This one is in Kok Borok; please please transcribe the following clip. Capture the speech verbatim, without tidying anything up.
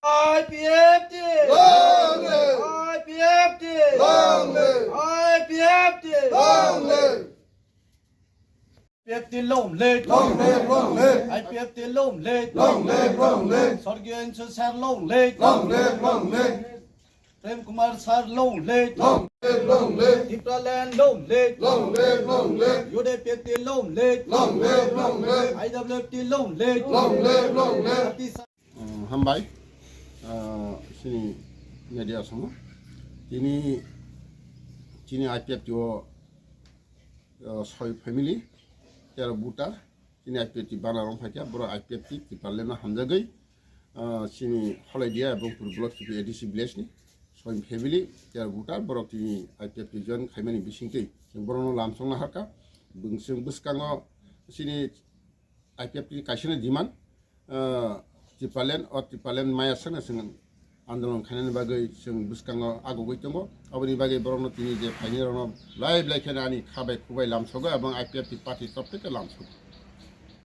I P F T! Long live! I P F T! Long live! I P F T! Long live! I P F T long live! Long live, long live! I P F T long live! Long live, long live! Sorgiyo Insu sir long live! Long live, long live! Prem Kumar sir long live! Long live, long live! Tipraland long live! Long live, long live! U D P F T long live! Long live, long live! I W F T long live! Long live, long live! Party sir- Uh, hambai, uh, chini media samo. Tini, chini I P F T o, uh, soi family, tero buta, chini I P F T bana rong phaikha, boro I P F T Tipraland no hamjagwi, uh, chini Holaidia ebong Pur block T P A D C village ni soi family, tero buta, borok tini I P F T join khaimani bisingtwi, borokno lamsokna harkha, bwskango chini I P F T ni kaisa ni demand, ah, Tipraland, o Tipraland maya sakno chwng andolon khainani bagwi chwng bwskango agugwi tongo. Aboni bagwi borokno tini je phainai rokno belai belai kheno ani kha bai khu bai lamsogo, ebong I P F T party torof theke lamsogo.